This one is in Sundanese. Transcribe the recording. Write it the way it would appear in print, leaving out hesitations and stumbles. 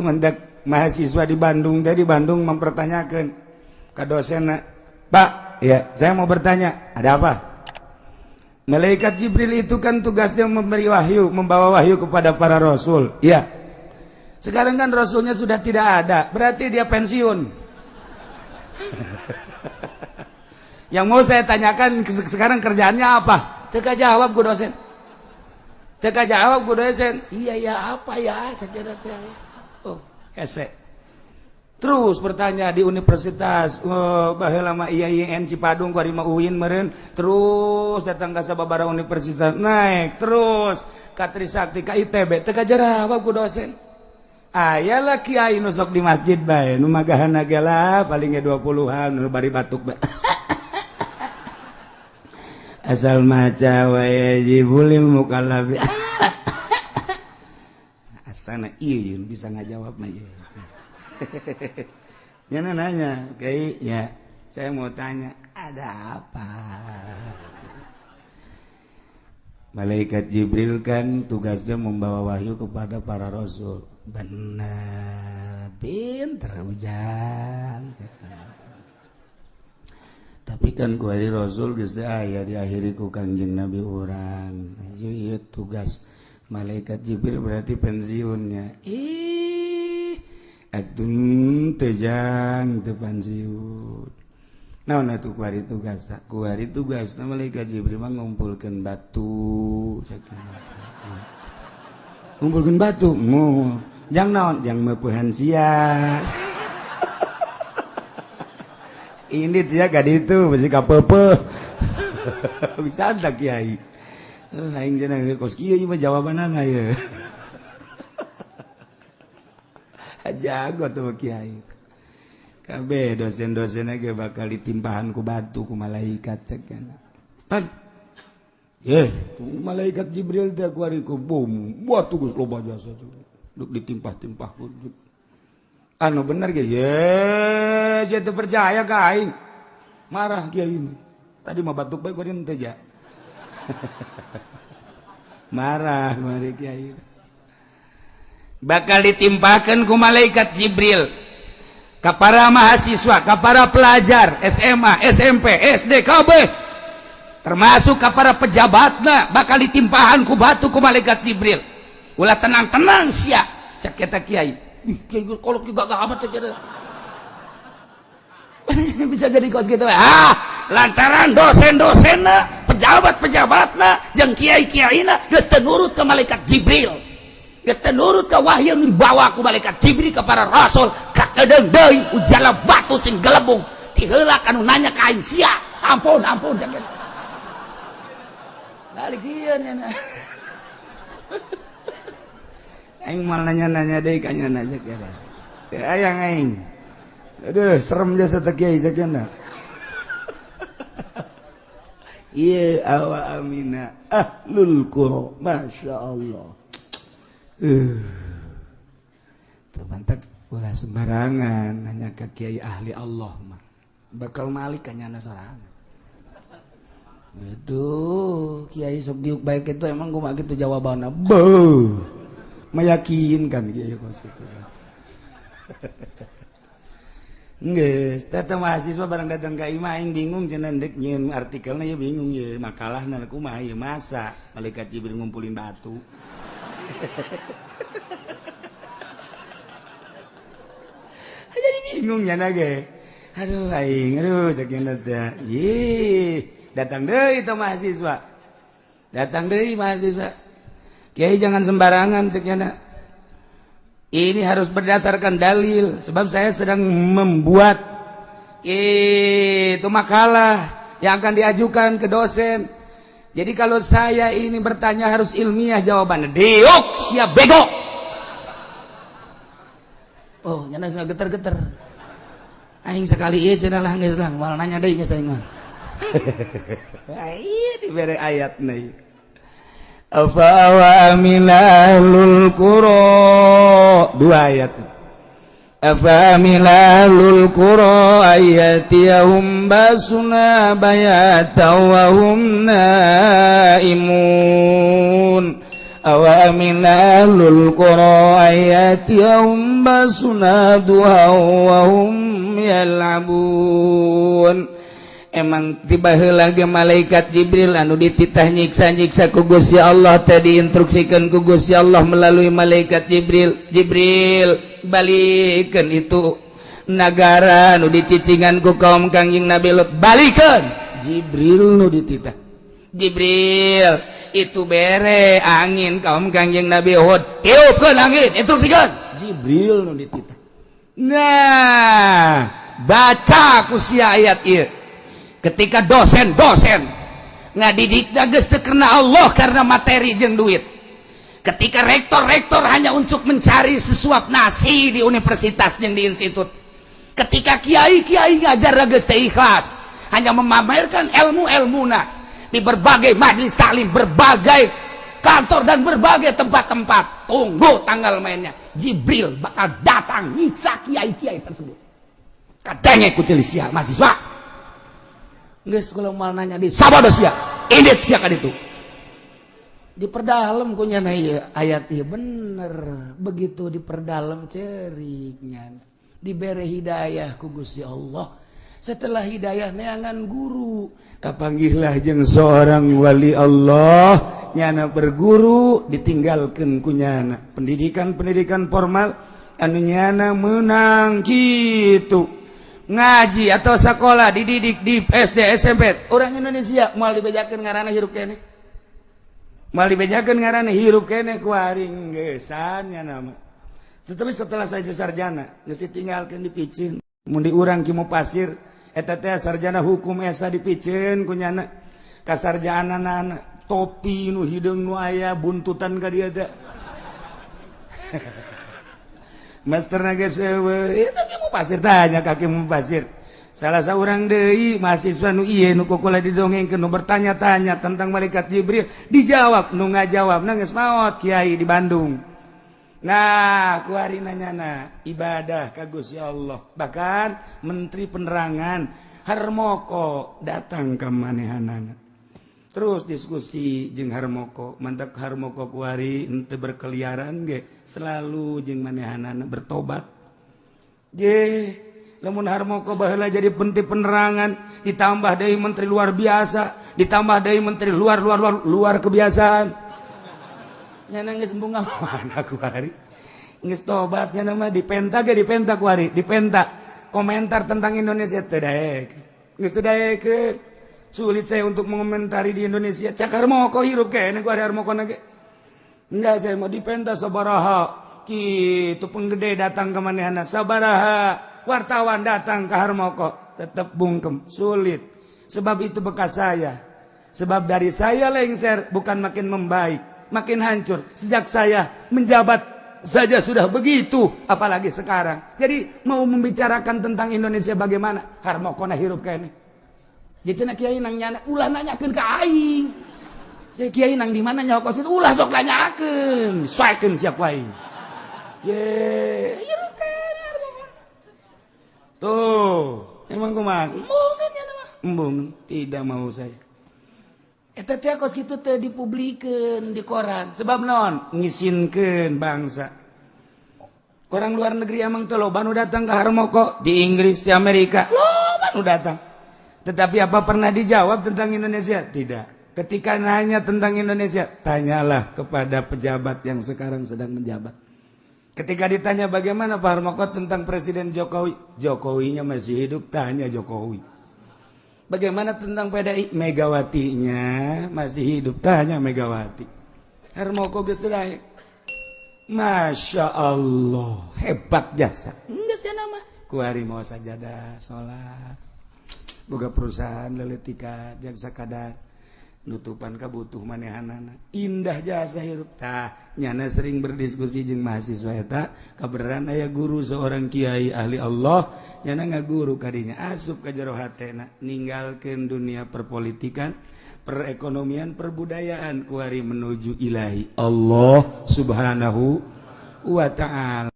Mendak mahasiswa di Bandung tadi Bandung mempertanyakan ke dosen, "Pak, ya, saya mau bertanya, ada apa?" Malaikat Jibril itu kan tugasnya memberi wahyu, membawa wahyu kepada para rasul. Ya. Sekarang kan rasulnya sudah tidak ada, berarti dia pensiun. Yang mau saya tanyakan sekarang kerjaannya apa? Teka jawab ku dosen. Teka jawab ku dosen. Iya ya apa ya? Saya kira oh, hese. Terus bertanya di universitas, oh, baheula mah IAIN Cipadung ku mah UIN meureun, terus datang ka sababaraha universitas naik terus ka Trisakti ka ITB teu kajawab ku dosen. Aya lah kiai nu sok di masjid bae nu magahana ge lah paling ge 20-an nu bari batuk bae. Asal maca wa yajibul mukallafi. Asana ieu bisa ngajawab mah ieu. Ya nanya, kiai ya, saya mau tanya, ada apa? Malaikat Jibril kan tugasnya membawa wahyu kepada para rasul. Benar, pinter ujang. Tapi kan ku ari rasul geus aya diakhiri ku Kangjeng Nabi urang. Ieu tugas malaikat Jibril berarti pensiunnya. Ih, atun tejang teu pensiun. Naon atuh ku ari tugas? Ku ari tugasna malaikat Jibril mah ngumpulkeun batu, ngumpulkeun batu. Mu jang naon? Jang meupehan sia. Ini dia gak itu masih kapepe. Bisa tak kiai? Aing cenah kos kieu mah jawabanana ye. Jago tuh kiai. Kabeh dosen-dosenna ge bakal ditimpahan ku batu ku malaikat cek kan. Pan. Ye, malaikat Jibril teh ku ari ku bom, batu geus loba jasa duk ditimpah-timpah ku. Anu bener ge, ye, saya teu percaya ka aing. Marah kiai ini. Tadi mah batuk bae kuring teh ja. Marah mari kiai. Bakal ditimpakan ku malaikat Jibril ka para mahasiswa, ka para pelajar SMA, SMP, SD, KB, termasuk ka para pejabatna bakal ditimpahan ku batu ku malaikat Jibril. Ulah tenang-tenang sia, cek eta kiai. Ih, kiai kolot juga gak amat cek eta. Bisa jadi kos gitu. Ah, lantaran dosen-dosenna, pejabat-pejabatna, jeung kiai-kiaina geus teu nurut ka malaikat Jibril. Geus teu nurut ka wahyu nu dibawa ku malaikat Jibril ka para rasul, kakedeung deui ujala batu sing gelebung. Ti heula kanu nanya ka aing sia. Ampun, ampun cek eta. Balik sieun nya. Aing mal nanya-nanya deui ka nya cek eta. Teu aya aing. Aduh, serem jasa teh kiai cek eta. Ieu awa amina ahlul qura, masya Allah. Tuh mantak ulah sembarangan nanya ke kiai ahli Allah mah. Bakal malik ka nyana sorangan. Itu kiai sok diuk baik itu emang kumaha kitu jawabanna. Beuh. Meyakinkan kiai kos kitu. Geus, teh mahasiswa barang datang ka imah aing bingung cenah deuk nyieun artikelna ye bingung ye makalahna kumaha ye masa malaikat Jibril ngumpulin batu. Jadi bingung nya ge. Aduh aing, aduh sakieu teh. Ih, datang deui teh mahasiswa. Datang deui mahasiswa. Kiai jangan sembarangan cek nya. Ini harus berdasarkan dalil, sebab saya sedang membuat itu makalah yang akan diajukan ke dosen. Jadi kalau saya ini bertanya harus ilmiah jawabannya. Diuk siap bego. Oh, nyana geter-geter. Aing sekali ieu cenah lah geus lah, moal nanya deui geus aing mah. Ieu dibere ayat nih. Afa wa aminalul qura, dua ayat. Afa aminalul qura ayatiyahum basuna bayata wa hum naimun. Awa amina ahlul qura ayatihum basuna duha wa hum yal'abun. Emang tiba heula ge malaikat Jibril anu dititah nyiksa-nyiksa ku Gusti Allah teh diinstruksikan ku Gusti Allah melalui malaikat Jibril. Jibril, balikeun itu nagara nu dicicingan ku kaum Kangjeng Nabi Lut, balikeun. Jibril nu dititah. Jibril, itu bere angin kaum Kangjeng Nabi Hud, tiupkeun angin, instruksikan. Jibril nu dititah. Nah, baca ku sia ayat ieu. Ketika dosen-dosen ngadidik geus teu karena Allah, karena materi jeung duit. Ketika rektor-rektor hanya untuk mencari sesuap nasi di universitas jeung di institut. Ketika kiai-kiai ngajar geus teu ikhlas, hanya memamerkan ilmu-ilmuna di berbagai majelis taklim, berbagai kantor dan berbagai tempat-tempat. Tunggu tanggal mainnya. Jibril bakal datang nyiksa kiai-kiai tersebut. Kadangnya ku sia mahasiswa. Geus kalau mal nanya di sabodo sia. Indit sia ka ditu. Diperdalam ku nyana ieu ayat ieu bener. Begitu diperdalam ceriknya. Dibere hidayah ku Gusti Allah. Setelah hidayah neangan guru, kapanggihlah jeung seorang wali Allah, nyana berguru ditinggalkan ku nyana pendidikan-pendidikan formal anu nyana menang gitu ngaji atau sekolah dididik di SD SMP. Orang Indonesia moal dibejakeun ngaranna hirup keneh, moal dibejakeun ngaranna hirup keneh ku aring geusan nya nama. Tetapi setelah saya sarjana geus ditinggalkeun, dipiceun mun di urang Ki Pasir eta teh sarjana hukum esa dipiceun ku nyana kasarjanana topi nu hideung nu aya buntutan ka dieu teh. Master geus eueuh itu Ki Pasir, tanya ka Ki Pasir. Salah seorang deui mahasiswa nu ieu nu kukula didongengkeun nu bertanya-tanya tentang malaikat Jibril dijawab, nu ngajawab geus maot, kiai di Bandung. Nah, kuari nanyana ibadah ka Gusti Allah, bahkan menteri penerangan Harmoko datang ke manehanana, terus diskusi jeung Harmoko. Mantap Harmoko kuari henteu berkeliaran ge, selalu jeung manehanana bertobat je. Lamun Harmoko baheula jadi menteri penerangan, ditambah deui menteri luar biasa, ditambah deui menteri luar luar luar luar kebiasaan, nyana geus embung mana kuari geus tobat. Nyana mah dipenta ge, dipenta kuari, dipenta komentar tentang Indonesia teu daek, geus teu daekeun. Sulit saya untuk mengomentari di Indonesia, cak Harmoko. Hirup kene ku Harmoko ge. Enggak, saya mau dipenta sabaraha kitu penggede datang ke manehana, sabaraha wartawan datang ke Harmoko, tetap bungkem, sulit. Sebab itu bekas saya, sebab dari saya lengser bukan makin membaik, makin hancur. Sejak saya menjabat saja sudah begitu, apalagi sekarang. Jadi mau membicarakan tentang Indonesia bagaimana, Harmoko na hirup kene. Jadi kiai nang nyana ulah nanyakeun ka aing. Saya kiai nang di mana nyaho kos itu ulah sok nanyakeun, soekeun sia ku aing. Je, hirup kene Harmoko. Tuh, emang kumaha? Embung kan nyana mah. Embung, tidak mau saya. Eta teh kos kitu teh dipublikeun di koran. Sebab naon? Ngisinkeun bangsa. Orang luar negeri emang teh loba nu datang ke Harmoko, di Inggris, di Amerika, loba nu datang. Tetapi apa pernah dijawab tentang Indonesia? Tidak. Ketika nanya tentang Indonesia, tanyalah kepada pejabat yang sekarang sedang menjabat. Ketika ditanya bagaimana Pak Harmoko tentang Presiden Jokowi, Jokowinya masih hidup, tanya Jokowi. Bagaimana tentang PDI? Megawatinya masih hidup, tanya Megawati. Harmoko geus teu daek. Masya Allah, hebat jasa. Enggak sih nama. Kuari mau sajadah, sholat. Boga perusahaan leletika jeung sakadar nutupan kabutuh manehanana, indah jasa hirup. Tah, nyana sering berdiskusi jeung mahasiswa eta kabeneran aya guru seorang kiai ahli Allah, nyana ngaguru kadinya, asup ka jero hatena ninggalkeun dunia perpolitikan, perekonomian, perbudayaan, kuari menuju ilahi Allah Subhanahu wa Ta'ala.